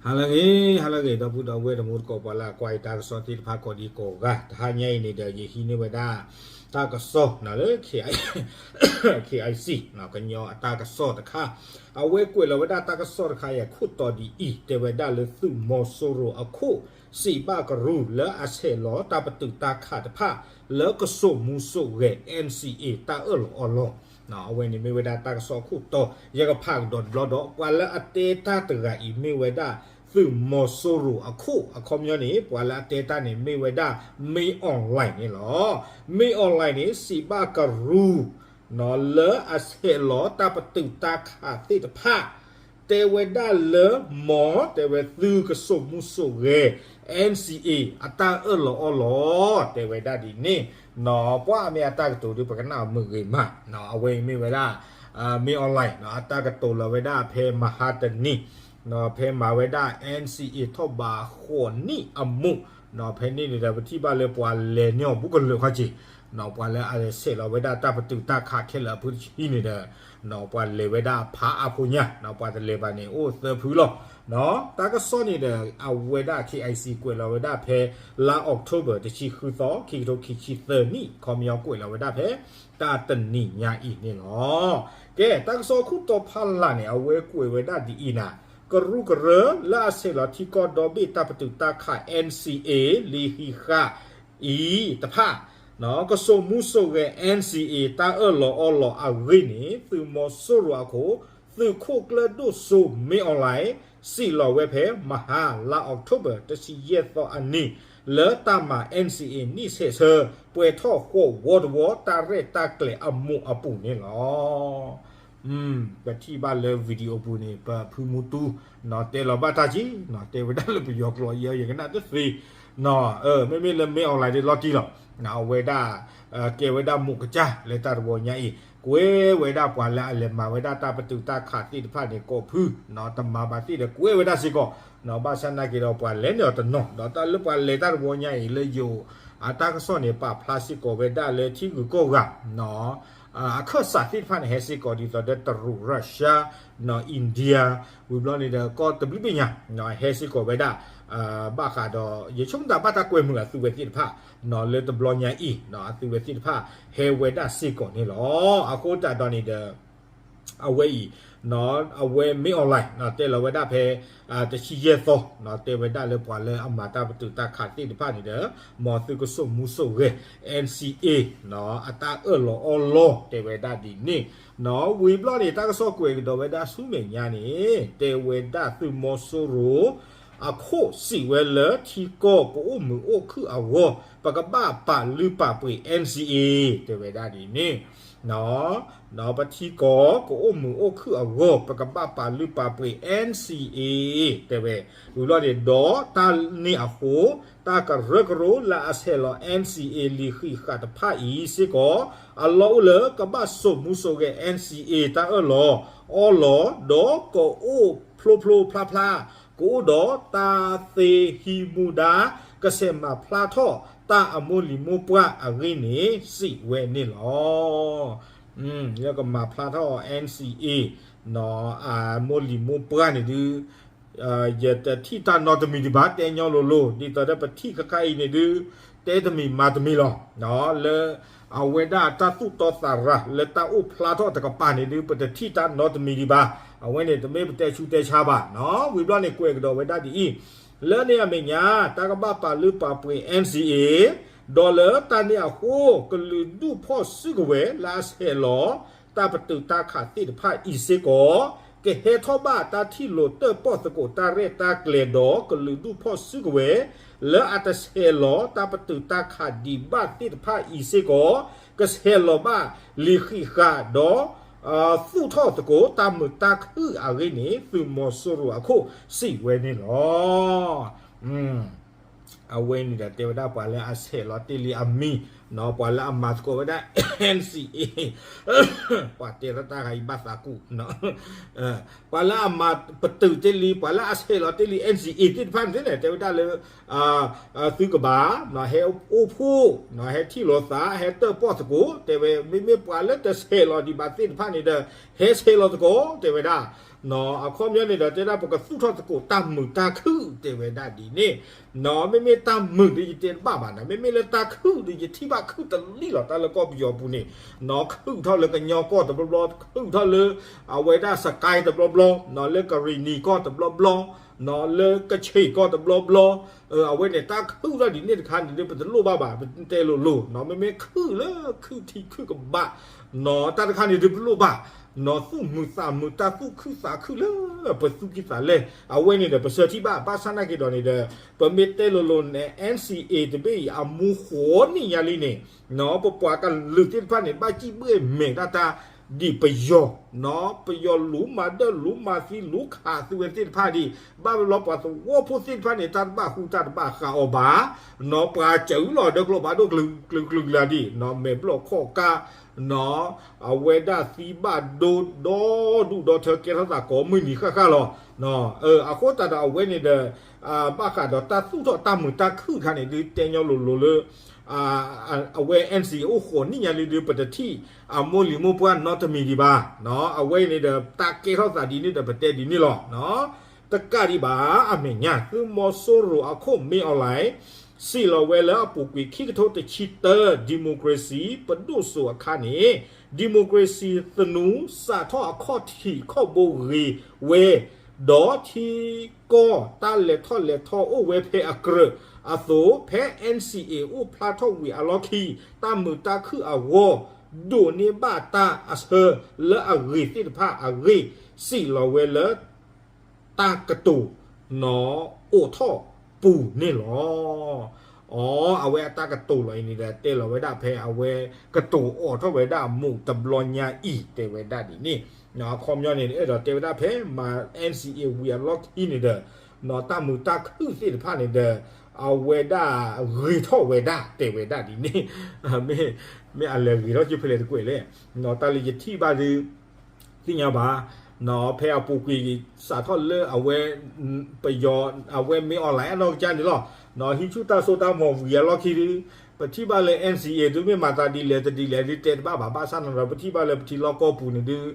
ဟါလၢအဂ့ၤ, ဟါလၢအဂ့ၤ ဒီပုၢ်ဒီဝဲၢ်တံၤသကိး ပှၤလၢအကွၢ်ယတၢ်ကစီၣ်သ့ၣ်တဖၣ်ကိးဒံကိးဂၤ, တဟါညါအံၤန့ၣ်ဒီး ယဟံးန့ၢ်ဝဲဒၣ် တၢ်ကစီၣ်လၢ KIC ကညီအတၢ်ကစီၣ်တခါ, အဝဲကွဲးလီၤဝဲဒၣ်တၢ်ကစီၣ်တခါအံၤအခိၣ်တီဒ်အံၤ, တဲဝဲဒၣ်လၢသုးမီၤစိရိၤအခိၣ် စံးဘၣ်ကရူၢ်လၢအဆဲးလီၤတၢ်ပတုာ်တၢ်ခးတဖၣ် လၢကစိာ်မူစိာ်ဂဲၤ NCA တၢ်အၢၣ်လီၤအီလီၤ. အဝဲန့ၣ်မ့ၢ်ဝဲဒၣ်တၢ်ကစီၣ်အခိၣ်တီ, ယကဖးကဒီးတဘျီဒီး ပှၤလၢအတဲတၢ်တဂၤအံၤမ့ၢ်ဝဲဒၣ် သုးမီၤစိရိၤအခိၣ်, အခီပညီန့ၣ် ပှၤလၢအတဲတၢ်န့ၣ်မ့ၢ်ဝဲဒၣ် မင်းအောင်လှိုင် န့ၣ်လီၤ. မင်းအောင်လှိုင် န့ၣ် စံးဘၣ်ကရူၢ် လၢအဆဲးလီၤတၢ်ပတုာ်တၢ်ခးသ့ၣ်တဖၣ်, တဲဝဲဒၣ်လၢ မ် တဲဝဲသုးကစိာ်မူစိာ်ဂဲၤ NCA အတၢ်အၢၣ်လီၤအီလီၤ, တဲဝဲဒၣ်ဒ်န့ၣ်, ပှၤမ့ၢ်အတၢ်ကတိၤဒုး ပကနၣ်အီၤမုာ်ဂ့ၤမး, အဝဲအံၤမ့ၢ်ဝဲဒၣ် မင်းအောင်လှိုင် အတၢ်ကတိၤလီၤဝဲဒၣ်ဖဲမဟါတနံၤ, ဖဲမၤဝဲဒၣ် NCA ထီၣ်ဘးဃိးနံၣ်အမူး, ဖဲန့ၣ်န့ၣ်ဒီး ပထံၣ်ဘၣ်လၢပှၤလဲၤန့ၢ်အီၤဘူးကလၢာ်ခီက့ၤ, ပှၤလၢအလဲၤဆဲးလီၤဝဲဒၣ်တၢ်ပတုာ်တၢ်ခးခဲလၢာ်အဖုတဆံန့ၣ်ဒီး ပှၤလဲၤဝဲဒၣ်ဖးအါဖိညါ, ပှၤတလဲၤဘၣ်န့ၣ် အိၣ်သၢဖုလီၤ. တၢ်ကစီၣ်န့ၣ်ဒီး အဝဲဒၣ် KIC ကွဲးလီၤဝဲဒၣ်ဖဲ လါ October တဆံဃုသီ ခံကထိခံဆံသၢနံၣ်, ခီပညီကွဲးလီၤဝဲဒၣ်ဖဲ တၢ်တနံၤညါအံၤန့ၣ်လီၤ. ကဲ တၢ်ကစီၣ်အခိၣ်တီဖးလၢ်န့ၣ် အဝဲကွဲးဝဲဒၣ်ဒ်အံၤနၤ, ကရူၢ်ကရၢလၢအဆဲးလီၤထံကီၢ်ဒီဘ့ၣ်တၢ်ပတုာ်တၢ်ခး NCA လံာ်ဃံးဃာ်အံၤတဖၣ် ကစိာ်မူစိာ်ဂဲၤ NCA တၢ်အၢၣ်လီၤအီလီၤအဂ့ၢ်န့ၣ် သုးမီၤစိရိၤအခိၣ် သုးခိၣ်ကျၢၢ်ဒိၣ်စိ မင်းအောင်လှိုင် စံးလီၤဝဲဖဲမဟါ လါ October တဆံယဲၢ်သီအနံၤ လၢတၢ်မၤ NCA နံၣ်ဆဲးဆၢ ပှဲၤထီၣ်ဃိးဝီတဝီ တၢ်ရဲၣ်တၢ်ကျဲၤအမူးအပူၤန့ၣ်လီၤ. ပထံၣ်ဘၣ်လၢ video ပူၤန့ၣ် ပဖုမူတူ တဲလီၤဘၣ်တၢ်က့ၤ, တဲဝဲဒၣ်လၢပယီၤကျိာ်ယဲ ယကနၣ်တသ့, မ့မ့ၢ်လၢ မင်းအောင်လှိုင် ဒ်လီၤတံၢ်လီၤ, အဝဲဒၣ် ကဲဝဲဒၣ်မိၢ်ကစၢ်လၢတၢ်တဝီညါအံၤ, ကွဲးဝဲဒၣ်ပှၤလၢအလဲၤမၤဝဲဒၣ်တၢ်ပတုာ်တၢ်ခးသ့ၣ်တဖၣ်န့ၣ် ကိးဖု, တမၤဘၣ်သ့ၣ်ဒီးကွဲးဝဲဒၣ်စ့ၢ်ကီး, ဘၣ်ဆၣ်နာ်က့ၤဒီးပှၤလဲၤန့ၢ်အီၤတနီၤ, ဒီးတၢ်လၢပှၤလဲၤတၢ်တဝီညါအံၤလၢယိၤ အတၢ်ကစီၣ်န့ၣ် ပာ်ဖျါစ့ၢ်ကီးဝဲဒၣ်လၢထံဂုၤကီၢ်ဂၤ အခၢၣ်စးသ့ၣ်တဖၣ်န့ၣ် ဟဲစ့ၢ်ကီးဒ်သိးဒီးတရူး Russia, India, ဝံၤဘျီန့ၣ်ဒီးကီၢ်တဘျုးဘ့ၣ်ညါ ဟဲစ့ၢ်ကီးဝဲဒၣ်, ဘၣ်ဃးဒီး ယဆိကမိၣ်တၢ်ဘၣ်တၢ်ကွဲမုာ်အသုဝဲသ့ၣ်တဖၣ်, လၢတဘျီညါအံၤ အသုဝဲသ့ၣ်တဖၣ် ဟဲဝဲဒၣ်စ့ၢ်ကီးန့ၣ်လီၤ. အဃိသတးဒီးန့ၣ်ဒီး အဝဲအံၤ အဝဲ မင်းအောင်လှိုင် တဲလီၤဝဲဒၣ်ဖဲ တဆံယဲၢ်သီ တဲဝဲဒၣ်လၢပှၤလၢအမၤတၢ်ပတုာ်တၢ်ခးသ့ၣ်တဖၣ်န့ၣ်ဒီး မ်သုးကစိာ်မူစိာ်ဂဲၤ NCA အတၢ်အၢၣ်လီၤအီလီၤ တဲဝဲဒၣ်ဒ်န့ၣ်, ဝံၤဘျီန့ၣ် တၢ်ကစီၣ်ကွဲးကဒီးဝဲဒၣ်ဆူမဲာ်ညါန့ၣ် တဲဝဲဒၣ်သုးမီၤစိရိၤ အခိၣ်စံးဝဲလၢထံကီၢ်ကအိၣ်မုာ်အိၣ်ခုၣ်အဂီၢ် ပကဘၣ်ပာ်လုၢ်ပာ်ပှ့ၤ NCA တဲဝဲဒၣ်ဒ်န့ၣ်, ဒီးပထံကီၢ်ကအိၣ်မုာ်အိၣ်ခုၣ်အဂီၢ် ပကဘၣ်ပာ်လုၢ်ပာ်ပှ့ၤ NCA တဲဝဲ, ဝံၤဘျီန့ၣ်ဒီးတၢ်န့ၣ်အဃိ တၢ်ကရၢကရိလၢအဆဲးလီၤ NCA လံာ်ဃံးဃာ်တဖၣ်အံၤစ့ၢ်ကီး အလီၢ်အိၣ်လၢကဘၣ်စိာ်မူစိာ်ဂဲၤ NCA တၢ်အၢၣ်လီၤအီလီၤ ဒီးကအိၣ်ဖျိဖျိဖျါဖျါ ကအိၣ်ဒီးတၢ်သ့ဟံးမူဒါ ကဆဲးမၤဖျါထီၣ်တၢ်အမိၢ်လံၤမိၢ်ပှၢ်အဂ့ၢ်န့ၣ် စံးဝဲန့ၣ်လီၤ. လၢကမၤဖျါထီၣ် NCA အမိၢ်လံၤမိၢ်ပှၢ်န့ၣ်ဒုး ယတထံၣ်တၢ်နီတမံၤဒံးဘၣ် တဲညီလိၤလိၤ ဒ်သိးဒီးပထံၣ်ခါခါအံၤန့ၣ်ဒုး တဲတမံၤမၤတမံၤလီၤ. လၢအဝဲဒၣ်တၢ်သူၣ်တီသးရၤ လၢတၢ်အိၣ်ဖျါထီၣ်တကပၤန့ၣ်ဒုး ပတထံၣ်တၢ်နီတမံၤဒံးဘၣ်. အဝဲန့ၣ်တမ့ၢ်ပတဲဆူတဲဆါဘၣ်. ဝံၤဘျီန့ၣ် ကွဲးကဒီးဝဲဒၣ်ဒ်အံၤ, လၢန့ၣ်အမဲာ်ညါ တၢ်ကဘၣ်ပာ်လုၢ်ပာ်ပှ့ၤ NCA ဒီးလၢတၢ်န့ၣ်အဃိ ကလုာ်ဒူၣ်ဖီၣ်စုကဝဲၤလၢအဆဲးလီၤ တၢ်ပတုာ်တၢ်ခးသ့ၣ်တဖၣ်အံၤစ့ၢ်ကီး ကဟဲထီၣ်ဘၣ်တၢ်ထံၣ်လိာ်တၢၣ်ပီၣ်သကိးတၢ်ရဲၣ်တၢ်ကျဲၤဒီးကလုာ်ဒူၣ်ဖီၣ်စုကဝဲၤ လၢအတဆဲးလီၤတၢ်ပတုာ်တၢ်ခးဒံးဘၣ်သ့ၣ်တဖၣ်အံၤစ့ၢ်ကီး ကဆဲးလီၤဘၣ်လံာ်ဃံးဃာ်ဒီး သူၣ်ထီၣ်သကိးတၢ်မုာ်တၢ်ခုၣ်အဂ့ၢ်န့ၣ် သုးမီၤစိရိၤအခိၣ်စံးဝဲန့ၣ်လီၤ. အဝဲန့ၣ်ဒီးတဲဝဲဒၣ်ပှၤလၢအဆဲးလီၤတ့ၢ်လံအမံၤ, ပှၤလၢအမၤသကိးဝဲဒၣ် NCA ပှၤတဲလီၤတၢ်ဂၤအံၤဘၣ်သးကူၣ်, ပှၤလၢအမၤပတုာ်တ့ၢ်လံ ပှၤလၢအဆဲးလီၤတ့ၢ်လံ NCA သ့ၣ်တဖၣ်န့ၣ်န့ၣ် တဲဝဲဒၣ်လၢ သုကဘၣ် ဟဲအိၣ်ဖှိၣ် ဟဲထံၣ်လိာ်သး ဟဲတၢၣ်ပီၣ်သကိး တဲဝဲ မ့မ့ၢ်ပှၤလၢတဆဲးလီၤဒံးဘၣ်သ့ၣ်တဖၣ်န့ၣ်ဒီး ဟဲဆဲးလီၤသကိး တဲဝဲဒၣ် အခီပညီန့ၣ်ဒီး တဲဒၣ်ပကသူၣ်ထီၣ်သကိးတၢ်မုာ်တၢ်ခုၣ် တဲဝဲဒၣ်ဒ်န့ၣ်, မ့မ့ၢ်တၢ်မုာ်ဒီးယတဲတဘၣ်ဘၣ်နီၤ, မ့မ့ၢ်လၢတၢ်ခုၣ်ဒီး ယထံၣ်ဘၣ်ခုၣ်တလံလီၤ တၢ်လၢကီၢ်ပယီၤပူၤန့ၣ်, ခုၣ်ထီၣ်လၢကညီကီၢ်တဘျီဘျီ, ခုၣ်ထီၣ်လၢ အဝဲဒၣ်စကဲတဘျီဘျီ, လၢကရံၣ်နံၤကီၢ်တဘျီဘျီ, လၢကခ့ၣ်ကီၢ်တဘျီဘျီ, အဝဲန့ၣ်တၢ်ခုၣ်ထီၣ်ဒ်န့ၣ်တခါန့ၣ်ဒီး ပတလိၣ်ဘၣ်ဘၣ်, ပတဲလိၤလိၤ, မ့မ့ၢ်ခုၣ်လၢခုၣ်ထံခုၣ်ကဘး, တၢ်တခါန့ၣ်ဒီးပလိၣ်ဘၣ်, သူၣ်မုာ်သးမုာ်တၢ်သူၣ်ခုသးခုလၢပသူၣ်ကံၢ်သးလဲ, အဝဲန့ၣ်ဒီး ပဆၢထံၣ်ဘၣ် ဘၣ်ဆၣ်နာ်က့ၤဒီးန့ၣ်ဒီး ပမ့ၢ်တဲလိၤလိၤန့ၣ် NCA တဘ့ၣ်အံၤ အမူဃိးနံၣ်ညါလံန့ၣ်, ပပှၤကလုာ်သ့ၣ်တဖၣ်န့ၣ် ဘၣ်စံၣ်ဘှ့ၣ်မဲာ်တၢ်တၢ်ဒ်ပယီၤ, ပယီၤလူၤမၤဒၢၣ်လူၤမၤသံလူၤခးသုဝဲသ့ၣ်တဖၣ်ဒံး, ဘၣ်ဘျီပှၤသဝီဖိသ့ၣ်တဖၣ်န့ၣ် တၢ်တဘၣ်ဃူတၢ်တဘၣ်ဃးအီၤဘၣ်, ပှၤစၢၤလီၤဒီးကျိဘၣ်ဒိၣ်ကျုာ်ကျုာ်ကျါဒံး, မဲာ်ဘျီၣ်ခီၣ်ကါ အဝဲဒၣ်သံဘၣ်ဒိဒီဒူၣ်ဒီထၢကဲထီၣ်သးကိးမုၢ်နံၤဃၣ်ဃၣ်လီၤ. အဃိသတးဒီးအဝဲန့ၣ်ဒီး ဘၣ်ဃးဒီးတၢ်သူၣ်ထီၣ်တၢ်မုာ်တၢ်ခုၣ်တခါန့ၣ်ဒုး တဲညီလိၤလိၤလၢ အဝဲ NCA အိၣ်ဃိးနံၣ်ညါလံဒုး ပတထံၣ်အမိၢ်လံၤမိၢ်ပှၢ်နီတမံၤဒံးဘၣ်. အဝဲန့ၣ်ဒီး တၢ်ကဲထီၣ်သးဒ်န့ၣ်ဒီး ပတဲဒ်န့ၣ်လီၤ. တကးဒံးဘၣ် အမဲာ်ညါ သုးမီၤစိရိၤအခိၣ် မင်းအောင်လှိုင် စံးလီၤဝဲလၢအပူၤကွံာ် ခံကထိတဆံတၢ democracy ပဒိၣ်စိအခါန့ၣ် democracy သနူ စးထီၣ်အခီၣ်ထံးခီၣ်ဘိဂ့ၤဝဲ, ဒီးထံကီၢ်တၢ်လဲၤထီၣ်လဲၤထီအိၣ်ဝဲဖဲအကြၢးအသိး ဖဲ NCA အိၣ်ဖျါထီၣ်ဝံၤအလီၢ်ခံ တၢ်မုာ်တၢ်ခုၣ်အဂီၢ် ဒိးန့ၢ်ဘၣ်တၢ်အဆၢလၢအဂ့ၤသ့ၣ်တဖၣ်အဂ့ၢ် စံးလီၤဝဲလၢ တၢ်ကတိၤ အိးထီၣ်ပူၤန့ၣ်လီၤ. အဝဲအတၢ်ကတိၤလီၤအံၤန့ၣ်ဒီး တဲလီၤဝဲဒၣ်ဖဲအဝဲကတိၤအိးထီၣ်ဝဲဒၣ်မူးတဘျီညါအံၤ တဲဝဲဒၣ်ဒ်န့ၣ်, အခီပညီန့ၣ် အဲၣ်ဒိးတဲဝဲဒၣ်ဖဲမၤ NCA ဝံၤအလီၢ်ခံန့ၣ်ဒီး တၢ်မုာ်တၢ်ခုၣ်သ့ၣ်တဖၣ်န့ၣ်ဒီး အဝဲဒၣ်ဂ့ၤထီၣ်ဝဲဒၣ် တဲဝဲဒၣ်ဒ်န့ၣ်, မ့ၢ်အလဲၤဂ့ၤထီၣ်က့ၤဖဲလဲၣ်တကွဲးလဲၣ်, တၢ်လၢယထံၣ်ဘၣ်ဒုး သ့ၣ်ညါဘၣ်, ဖဲအပူၤကွံာ်စးထီၣ်လၢအဝဲ ပယီၤ အဝဲ မင်းအောင်လှိုင် အနီၢ်ကစၢ်န့ၣ်လီၤ, ဟံးဆူၣ်တၢ်စိတၢ်ကမီၤဝံၤအလီၢ်ခံဒုး ပထံၣ်ဘၣ်လၢ NCA ဒုးမ့ၢ်မၤသးဒ်လဲၣ်တဒ်လဲၣ်ဒုးတဲတဘၣ်ဘၣ်, ဘၣ်ဆၣ်န့ၣ်ဒီး ပထံၣ်ဘၣ်လၢပထံလီၢ်ကီၢ်ပူၤန့ၣ်ဒုး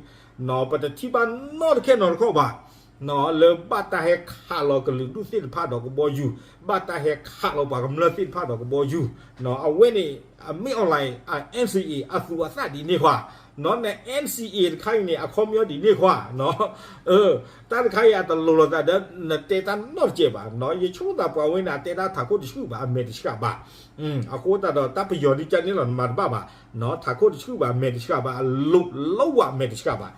ပတထံၣ်ဘၣ်နီတခဲနီတခီၣ်ဘၣ် လၢဘၣ်တၢ်ဟဲခးလီၤကလုာ်ဒူၣ်သ့ၣ်တဖၣ်ဒီးကဘီယူၤ, ဘၣ်တၢ်ဟဲခးလီၤပှၤကမျၢၢ်သ့ၣ်တဖၣ်ဒီးကဘီယူၤ, အဝဲန့ၣ် မင်းအောင်လှိုင် NCA အသူးအသ့ၣ်ဒ်န့ၣ်ခွါ, န NCA တခါအံၤန့ၣ် အခီပညီဒ်န့ၣ်ခွါ, တၢ်တခါအံၤအတလိၤလိာ်သးဒီး နတဲတၢ်နီတစဲးဘၣ်, ယဆိကမိၣ်သးပှၤဝဲန့ၣ် အတဲတၢ်ထးခိၣ်တဆူၣ်ဘၣ် အမဲာ်တဆှးဘၣ်, အဃိသတးဒီး တၢ်ပယီၤဒ်ကန့ၣ်လီၤ နမၤတဘၣ်ဘၣ်, ထးခိၣ်တဆူၣ်ဘၣ် အမဲာ်တဆှးဘၣ် အလိၤလီၤဝဲအမဲာ်တဆှးဘၣ်,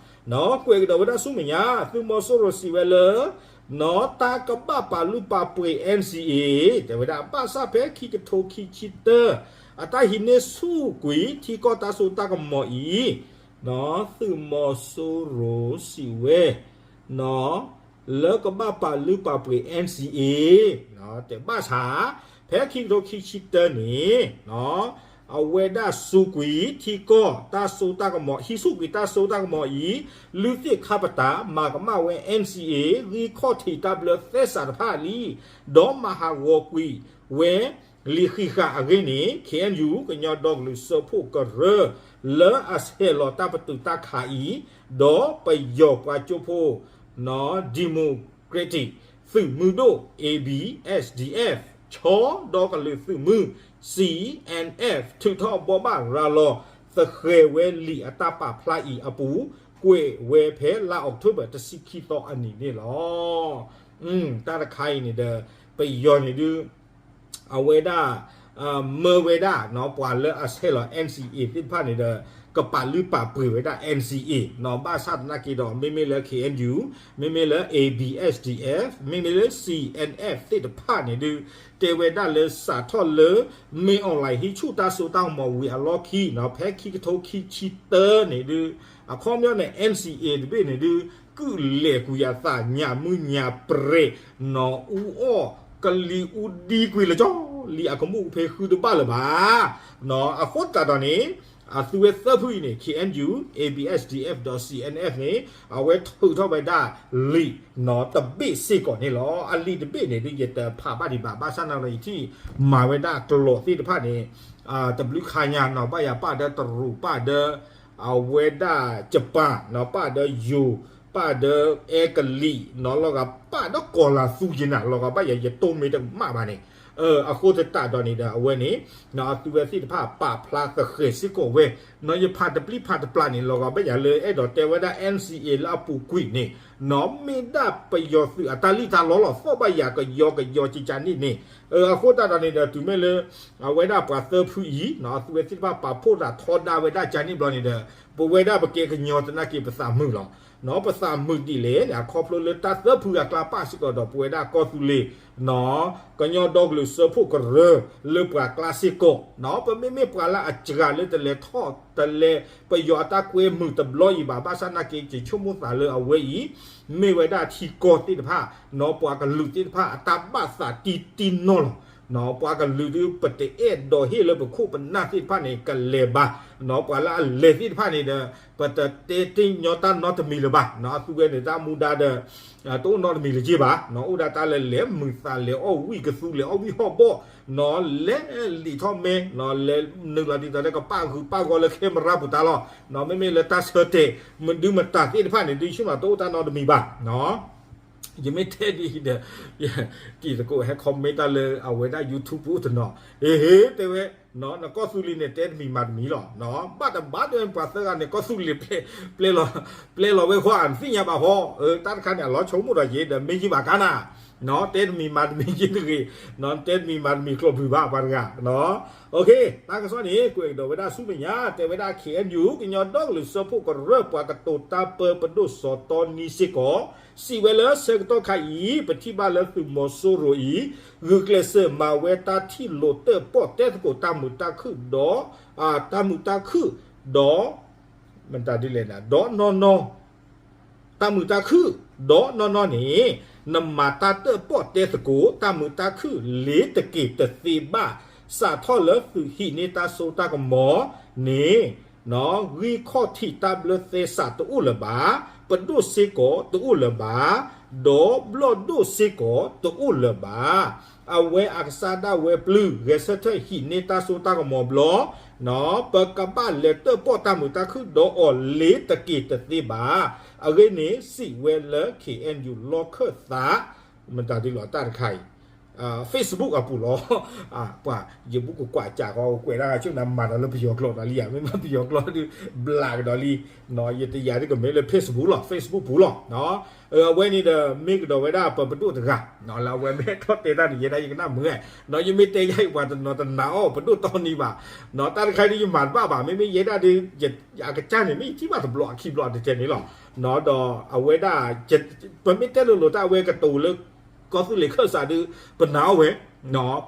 ကွဲးကဒီးဝဲဒၣ်ဆူမဲာ်ညါ သုးမီၤစိရိၤစံးဝဲလၢ နီၢ်တၢ်ကဘၣ်ပာ်လုၢ်ပာ်ပှ့ၤ NCA တဲဝဲဒၣ် ဘၣ်ဆၣ်ဖဲခံကထိခံဆံတၢ အတၢ်ဟံးန့ၢ်ဆူၣ်ကွံာ် ထံကီၢ်တၢ်စိတၢ်ကမီၤအံၤ, သုးမီၤစိရိၤစံးဝဲ နီၢ် လၢကဘၣ်ပာ်လုၢ်ပာ်ပှ့ၤ NCA တဲဘၣ်ဆၣ် ဖဲခံကထိခံဆံတၢန့ၣ် အဝဲဒၣ်ဆူၣ်ကွံာ်ထံကီၢ်တၢ်စိတၢ်ကမီၤ ဟံးဆူၣ်ကွံာ်တၢ်စိတၢ်ကမီၤအံၤ လုၢ်သ့ၣ်ခါပတာ် မၤကမၣ်ဝဲ NCA ဂံၢ်ခီၣ်ထံးတၢ်ဘျၢသဲစးတဖၣ်လံ, ဒီးမၤဟးဂီၤကွံာ်ဝဲ လံာ်ဃံးဃာ်အဂ့ၢ်န့ၣ် KNU ကညီဒီကလုာ်စၢဖှိၣ်ကရၢ လၢအဆဲးလီၤတၢ်ပတုာ်တၢ်ခးအံၤ, ဒီးပယီၤပှၤကၠိဖိ Democratic သုးမုၢ်ဒိၣ် ABSDF ဆီဒီကလုာ်သုးမုၢ် CNF ထုးထီၣ်ဘိးဘၣ်ရၤလီၤသဃဲၤဝဲလံာ်အတၢ်ပာ်ဖျါအံၤအပူၤ ကွဲးဝဲဖဲလါအီးကထိဘၢၣ် တဆံခံသီအနံၤန့ၣ်လီၤ. တၢ်တခါအံၤန့ၣ်ဒီး ပယီၤန့ၣ်ဒုး အဝဲဒၣ် မၢဝဲဒၣ် ပှၤလၢအဆဲးလီၤ NCA သ့ၣ်တဖၣ်န့ၣ်ဒီး ကပာ်လုၢ်ပာ်ပှ့ၤဝဲဒၣ် NCA ဘၣ်ဆၣ်သနာ်က့ဒီး မ့မ့ၢ်လၢ KNU မ့မ့ၢ်လၢ ABSDF မ့မ့ၢ်လၢ CNF သ့ၣ်တဖၣ်န့ၣ်ဒုး တဲဝဲဒၣ်လၢစးထီၣ်လၢ မင်းအောင်လှိုင် ဟံးဆူၣ်တၢ်စိတၢ်ကမီၤဝံၤအလီၢ်ခံ ဖဲခံကထိခံဆံတၢန့ၣ်ဒုး အခီပညီန့ၣ် NCA တဘ့ၣ်န့ၣ်ဒုး ကုၢ်လဲၤကွံာ်အသးညၣ်မုၢ်ညၣ်ပြဲၤ နီၢ်အူအီၣ်ကလံၤအူဒံကွံာ်လၢကၠီ လံာ်အကမူၣ်ကဖ့ဃုတဘၣ်လၢၤဘၣ်. အဃိသတးဒီးန့ၣ် အသုဝဲသၢဖုအံၤန့ၣ် KNU ABSDF ဒီး CNF န့ၣ် အဝဲထုးထီၣ်ဝဲဒၣ်လံာ်နီၢ်တဘ့ၣ်စ့ၢ်ကီးန့ၣ်လီၤ. အလံာ်တဘ့ၣ်န့ၣ်ဒုး ယတဖးဘၣ်ဒံးဘၣ် ဘၣ်ဆၣ်နာ်လီၤ ယထံၣ်မၤဝဲဒၣ်ကျိာ်သ့ၣ်တဖၣ်န့ၣ် တဘျုးခါညါနီၢ် ဘၣ်ယၤပၣ်ဒီးတရူး ပၣ်ဒီး အဝဲဒၣ် Japan နီၢ် ပၣ်ဒီးယိၤ ပၣ်ဒီးအဲကလံးနီၤ လီၤဂာ်ပၣ်ဒီးကီၤလၤသူယနၤ လီၤဂာ်ဘၣ်ယၤ ယတိၢ်မ့ၢ်တကမၣ်ဘၣ်န့ၣ်, အဃိသတးဒီးန့ၣ်ဒီး အဝဲန့ၣ် အသုဝဲသ့ၣ်တဖၣ်ပာ်ဖျါသဃဲၤစ့ၢ်ကီးဝဲ, နီၤ ယဖးတပျံၤဖးတပျၢ်န့ၣ် လီၤဂာ်ဘၣ်ယၤလၢအဲၣ်ဒိးတဲဝဲဒၣ် NCA လၢအပူၤကွံာ်န့ၣ် နီၤ မ့ၢ်ဒၣ်ပယီၤသုးအတၢ်လံၣ်တၢ်လီလီၤ သီၣ်ဘၣ်ယၤကယီကယီကကန့ၣ်န့ၣ်, အဃိသတးဒီးန့ၣ်ဒီး တုၤမ့ၢ်လၢ အဝဲဒၣ်ပှၤသၢဖုအံၤ နီၤ အသုဝဲသ့ၣ်တဖၣ်ပာ်ဖှိၣ်သးထီဒါဝဲဒၣ်ကန့ၣ်ဘျီန့ၣ်ဒီး ပဝဲဒၣ်ပကဲကညီသနာ်က့ပသးမုာ်လီၤ. နီၤ ပသးမုာ်ဒ်လဲၣ်န့ၣ် အခီဖျိလၢတၢ်သၢဖုအကျါပာ်စ့ၢ်ကီးဒီး ပဝဲဒၣ်ကီၢ်သူလ့ၤ နီၤ ကညီဒီကလုာ်စၢဖှိၣ်ကရၢလၢပှၤကျါစ့ၢ်ကီး နီၤ ပမ့မ့ၢ်ပှၤလၢအစှၤလၢတလဲၤထီၣ်တလဲ ပယီၤအတၢ်ကွဲမုာ်တဘျီအံၤဘၣ် ဘၣ်ဆၣ်သနာ်က့ ယဆိကမိၣ်သးလၢအဝဲအံၤ မ့ၢ်ဝဲဒၣ်ထံကီၢ်သ့ၣ်တဖၣ် နီၤ ပှၤကလုာ်သ့ၣ်တဖၣ်အတၢ်ဘၣ်သးတံၢ်တံၢ်နီၢ်လီၤ. နီၤ ပှၤကလုာ်ဒုး ပတအဲၣ်ဒိးဟ့ၣ်လၢပခိၣ်ပနၢ်သ့ၣ်တဖၣ်န့ၣ် ကလဲၤဘၣ်, နီၤ ပှၤလၢအလဲၤသ့ၣ်တဖၣ်န့ၣ်ဒီး ပတတဲတ့ၢ်ညီတၢ်နီတမံၤလၢၤဘၣ်, နီၤ အသုဝဲန့ၣ်တၢ်မူဒါဒီး တအိၣ်နီတမံၤလၢၤက့ဘၣ်, နီၤ အိၣ်ဒၣ်တၢ်လၢလဲၤမုာ်သးလဲၤအီၣ်ဝံၣ်ကသူလဲၤအီၣ်ဝံၣ်ဟီၣ်ဘီၣ်, နီၤ လဲၤလံာ်ထီၣ်မဲ, နီၤ လဲၤနုာ်လီၤဒ်သိးလၢကပၣ်ဂုၤပၣ်ဂီၤလၢ camera ပူၤတၢ်လီၤ, နီၤ မ့မ့ၢ်လၢတၢ်ဆၢတဲာ် မဒုမတၤသ့ၣ်တဖၣ်န့ၣ် ဒုးဆူၣ်နီၤ တအိၣ်တၢ်နီတမံၤဘၣ်, နီၤ ယမ့ၢ်တဲဒ်အံၤဒီး တံၤသကိးဟဲ comment တၢ်လၢအဝဲဒၣ် YouTube ပူၤတနီၤ, ဟ့ဟ့ တဲဝဲ, နီၤ နကီၢ်သူလ့ၤန့ၣ် တဲတမံၤမၤတမံၤလီၤ, နီၤ ဘၣ်တဘၣ်တဲပှၤသၢဂၤန့ၣ် ကီၢ်သူလ့ၤ ပျဲလီၤဝဲဃီ နသ့ၣ်ညါဘၣ်ဃီ, တၢ်တခါန့ၣ် အလီၤဆိကမိၣ်ဒီးယဲဒီး မ့ၢ်ယံၢ်ဘၣ်ကါနၤ, နီၤ တဲတမံၤမၤတမံၤယံၢ်တဂ့ၤ, နီၤ တဲတမံၤမၤတမံၤကျိးဘျုးဘၣ်ပှၤတဂၤ, နီၤ တၢ်ကစီၣ်န့ၣ် ကွဲးကဒီးဝဲဒၣ်ဆူမဲာ်ညါ တဲဝဲဒၣ် KNU ကညီဒီကလုာ်စၢဖှိၣ်ကရၢ ပှၤကတိၤတၢ်ပၢပဒိၣ်စီၤတီနံစ့ၢ်ကီး စံးဝဲလၢဆၢကတီၢ်ခါအံၤ ပထံၣ်ဘၣ်လၢသုးမီၤစိရိၤအံၤ ဂုာ်ကျဲးစၢးမၤဝဲတၢ်ထံၣ်လိာ်တၢၣ်ပီၣ်တဲသကိးတၢ်မုာ်တၢ်ခုၣ်ဒီး တၢ်မုာ်တၢ်ခုၣ်ဒီး မတၤဒ်လဲၣ်န့ၣ် ဒီးနီၢ်နီၢ် တၢ်မုာ်တၢ်ခုၣ် ဒီးနီၢ်နီၢ်န့ၣ် နမၤတၢ်တၢၣ်ပီၣ်တဲသကိး တၢ်မုာ်တၢ်ခုၣ်လ့ၤတက့ၤတသ့ဘၣ်, စးထီၣ်လၢသုးဟံးန့ၢ်တၢ်စိတၢ်ကမီၤန့ၣ် ဂံၢ်ခီၣ်ထံးတၢ်ဘျၢသဲစးတအိၣ်လၢၤဘၣ်, ပဒိၣ်စ့ၢ်ကီးတအိၣ်လၢၤဘၣ်, ဒီးဘျီၣ်ဒိၣ်စ့ၢ်ကီးတအိၣ်လၢၤဘၣ်. အဝဲအကစၢ်ဒၣ်ဝဲပျုၢ် ဂဲၤဆၢထၢၣ်ဟံးန့ၢ်တၢ်စိတၢ်ကမီၤဘျီ ပကဘၣ်လဲၤတၢၣ်ပီၣ်တၢ်မုာ်တၢ်ခုၣ်ဒီးအီၤလ့ၤတက့ၤတသ့ဘၣ်. အဂ့ၢ်န့ၣ် စံးဝဲလၢ KNU လီၢ်ခၢၣ်သး မတၤဒ်လီၤတၢ်တခါအံၤ Facebook အပူၤလီၤ. ပှၤ ယဘူးကကွၢ်စးဃီ ကွဲးတၢ်ဂၤဆူနၤမၤဒီးလၢပယီၤကျိာ်ဒီးလံဧါ, မ့မ့ၢ်ပယီၤကျိာ်ဒုး ဘျးကဒီးလံ, ယတယာ်ဒ်ကမ့ၢ်လၢ Facebook လီၤ, Facebook ပူၤလီၤ. အဝဲန့ၣ်ဒီး မ့ၢ်ကဒီးဝဲဒၣ်ပပဒိၣ်တဂၤ လၢအဝဲမ့ၢ်ထီၣ်တဲတၢ်န့ၣ် ယဲဒၣ်ယကနၣ်မုာ်, ယမ့ၢ်တဲယၤအံၤ ပှၤတနီၤတနာ်အီၤ ပဒိၣ်တီနံဘၣ်, တၢ်တခါဒ်ယမၤတဘၣ်ဘၣ်, မ့မ့ၢ်ယဲဒၣ်ဒုး အကစၢ်န့ၣ် မ့ၢ်ယထံၣ်ဘၣ်တဘျီအခံဘျီတတဲန့ၣ်လီၤ. ဒီးအဝဲဒၣ် ပမ့ၢ်တဲလိၤလိၤတၢ်အဝဲကတိၤလၢ ကီၢ်သူလ့ၤခၢၣ်စးဒုး ပနာ်အီၤဝဲ,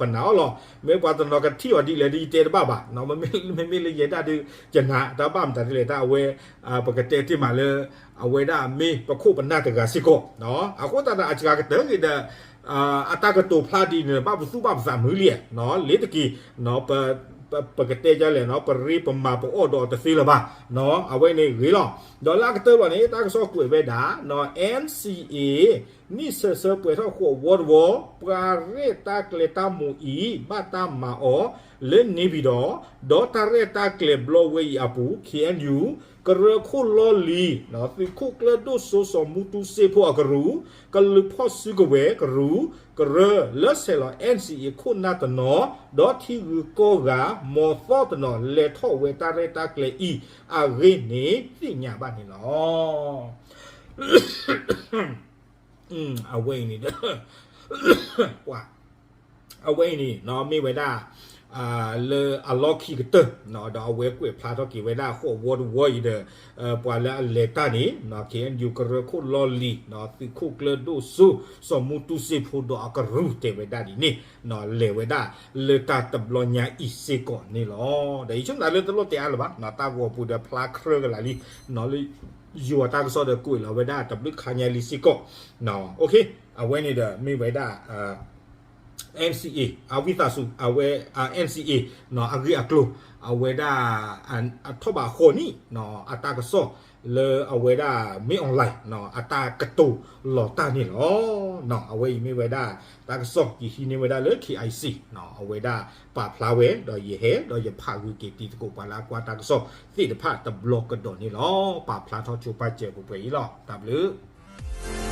ပနာ်အီၤလီၤ. မ့ၢ်ပှၤတနီၤကထံၣ်အီၤဒ်လဲၣ်ဒုး ယတဲတဘၣ်ဘၣ်, မ့မ့ၢ်လၢယဲဒၣ်ဒုး ယနာ်တၢ်ဘၣ်မတၤဒ်လဲၣ် တၢ်အဝဲ ပကတဲတ့ၢ်မးလၢ အဝဲဒၣ်မ့ၢ်ပခိၣ်ပနၢ်တဂၤစ့ၢ်ကီး, အဃိသတးဒီးအစှၤကတၢၢ်ဂ့ၤဒီး အတၢ်ကတိၤဖျါဒ်န့ၣ် ဘၣ်ပသူၣ်ဘၣ်ပသးမုာ်လံ, လ့ၤတက့ၤ ပကတဲဒ်လဲၣ် ပရ့ပမၤပအီၣ်ဒီးတသ့လၢၤဘၣ်, အဝဲန့ၣ်ဂ့ၤလီၤ. ဒီးလၢအကတၢၢ်လီၤန့ၣ် တၢ်ကစီၣ်ကွဲးဝဲဒၣ် NCA နံၣ်ဆၢဆၢပှဲၤထီၣ်ဃိးဝီတဝီ, ပှၤရဲၣ်တၢ်ကျဲၤတၢ်မိၣ်အံၤ ဘၣ်တၢ်မၤအီၤလၢ နေပြည်တော်, ဒီးတၢ်ရဲၣ်တၢ်ကျဲၤဘျီဝဲအံၤအပူၤ KNU ကရၢခိၣ်လီၢ်လံၤ သုးခိၣ်ကျၢၢ်ဒိၣ်စိစီၤမူတူစ့ဖိအကရူၢ်, ကလုာ်ဖီၣ်စုကဝဲၤကရူၢ်, ကရၢလၢဆဲးလီၤ NCA ခိၣ်နၢ်တနီၤ, ဒီးထံဂုၤကီၢ်ဂၤ မီၤသီတနီၤ လဲၤထီၣ်ဝဲတၢ်ရဲၣ်တၢ်ကျဲၤအံၤ အဂ့ၢ်န့ၣ်သ့ၣ်ညါဘၣ်န့ၣ်လီၤ. အဝဲအံၤန့ၣ် ပှၤ အဝဲအံၤန့ၣ် မ့ၢ်ဝဲဒၣ် လၢအလီၢ်ခံကတၢၢ် ဒီးအဝဲကွဲးဖျါထီၣ်က့ၤဝဲဒၣ်ဃိးဝီတဝီအံၤဒီး ပှၤလၢအလဲၤတၢ်န့ၣ် KNU ကရၢခိၣ်လီၢ်လံၤ သုးခိၣ်ကျၢၢ်ဒိၣ်စိ စီၤမူတူစ့ဖိဒီးအကရူၢ်တဲဝဲဒၣ်ဒ်န့ၣ် လဲၤဝဲဒၣ်လၢတၢ်တဘျီညါအံၤစ့ၢ်ကီးန့ၣ်လီၤ. ဒီးယဆိကမိၣ်လၢတလိၣ်တဲအါလၢၤဘၣ် တၢ်ဂီၤပူၤဒီးဖျါခြဲကလာ်လံ လၢ ယိၤတၢ်ကစီၣ်ဒီးကွဲးလီၤဝဲဒၣ်တဘျုးခါညါလံစ့ၢ်ကီး, အဝဲန့ၣ်ဒီးမ့ၢ်ဝဲဒၣ် NCA အဝံသးစူၤ အဝဲ NCA အဂ့ၢ်အကျိၤ အဝဲဒၣ် အထီၣ်ဘးဃိးနံၣ် အတၢ်ကစီၣ် လၢအဝဲဒၣ် မင်းအောင်လှိုင် အတၢ်ကတိၤလီၤတၢ်န့ၣ်လီၤ. အဝဲအံၤမ့ၢ်ဝဲဒၣ် တၢ်ကစီၣ်ယဟံးန့ၢ်ဝဲဒၣ်လၢ KIC အဝဲဒၣ်ပာ်ဖျါဝဲ ဒီးယဟဲ ဒီးယဖးဂုာ်က့ၤတံၤသကိးပှၤလၢအကွၢ်တၢ်ကစီၣ်သ့ၣ်တဖၣ်တဘျီကဒီးန့ၣ်လီၤ. ပာ်ဖျါထီၣ်ဆိပာ်စၢၤပှဲၤပှဲၤအံၤလီၤ. တၢ်ဘျုး